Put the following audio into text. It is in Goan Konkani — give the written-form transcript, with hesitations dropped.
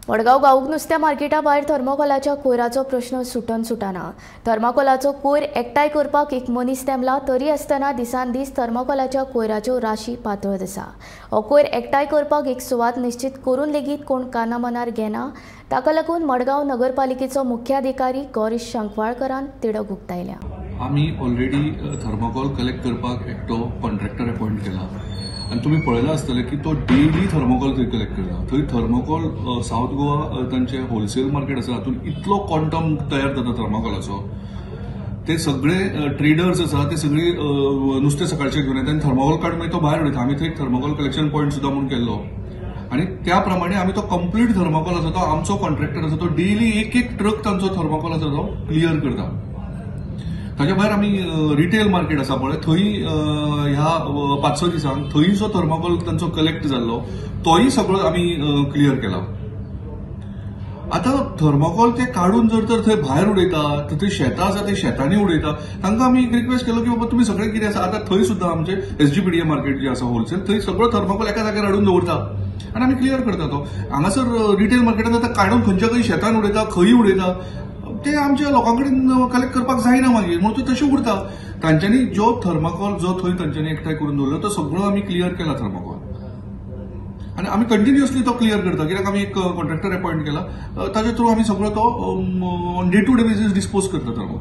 मडगांव गावूक नुस्त्या मार्केटा भायर थर्मोकोलाच्या कोयराचो प्रश्न सुटन सुटाना। थर्माकोलाचो कोयर एकठांय करपाक एक मनीस तेंबला तरी आसतना दिसान दीस थर्माकोलाच्या कोयराच्यो राशी पातळत आसा। हो कोयर एकठांय करपाक एक सुवात निश्चित करून लेगीत कोण काना मनार घेना। ताका लागून मडगांव नगरपालिकेचो मुख्याधिकारी गौरीश शंखवाळकरान तिडक उक्तायल्या। आमी ऑलरेडी थर्मोकोल कलेक्ट करपाक एकटो कॉन्ट्रॅक्टर अपॉयंट केला आनी तुमी पळयलां आसतलें की तो डेली थर्मोकॉल थंय कलेक्ट करता। थंय थर्मोकॉल सावथ गोवा तांचे होलसेल मार्केट आसा, तातूंत इतलो क्वांटम तयार जाता थर्मोकॉलाचो। ते सगळे ट्रेडर्स आसा ते सगळे नुस्तें सकाळचें घेवन येता आनी थर्मोकॉल काडून मागीर तो भायर उडयता। आमी थंय एक थर्मोकॉल कलेक्शन पॉयंट सुद्दां म्हूण केल्लो आनी त्या प्रमाणे आमी तो कंप्लीट थर्मोकॉल आसा तो आमचो कॉन्ट्रॅक्टर आसा तो डेली एक एक ट्रक तांचो थर्मोकॉल आसा तो क्लियर करता। ताच्या भायर आमी रिटेल मार्केट आसा पळय थंय ह्या 5-6 दिसांक थंय जो थर्मोकॉल तांचो कलेक्ट जाल्लो तोय सगळो आमी क्लियर केला। आतां थर्मोकॉल ते काडून जर तर थंय भायर उडयता, थंय शेतां आसा ते शेतांनी उडयता। तांकां आमी एक रिक्वेस्ट केलो की बाबा तुमी सगळें कितें आसा आतां थंय सुद्दां आमचे SGPDA market जे आसा होलसेल थंय सगळो थर्मोकॉल एका जाग्यार हाडून दवरता आनी आमी क्लियर करता। तो हांगासर रिटेल मार्केटान आतां काडून खंयच्या खंय शेतान उडयता, खंय उडयता, ते आमच्या लोकां कडेन कलेक्ट करपाक जायना मागीर, म्हणून तो तशें उरता। तांच्यांनी जो थर्माकोल जो थंय तांच्यांनी एकठांय करून दवरलो तो सगळो आमी क्लियर केला थर्माकोल आनी आमी कंटिन्युअसली तो क्लियर करता कित्याक आमी एक कॉन्ट्रॅक्टर अपॉयंट केला, ताच्या थ्रू आमी सगळो तो on day to day basis dispose करता थर्माकोल।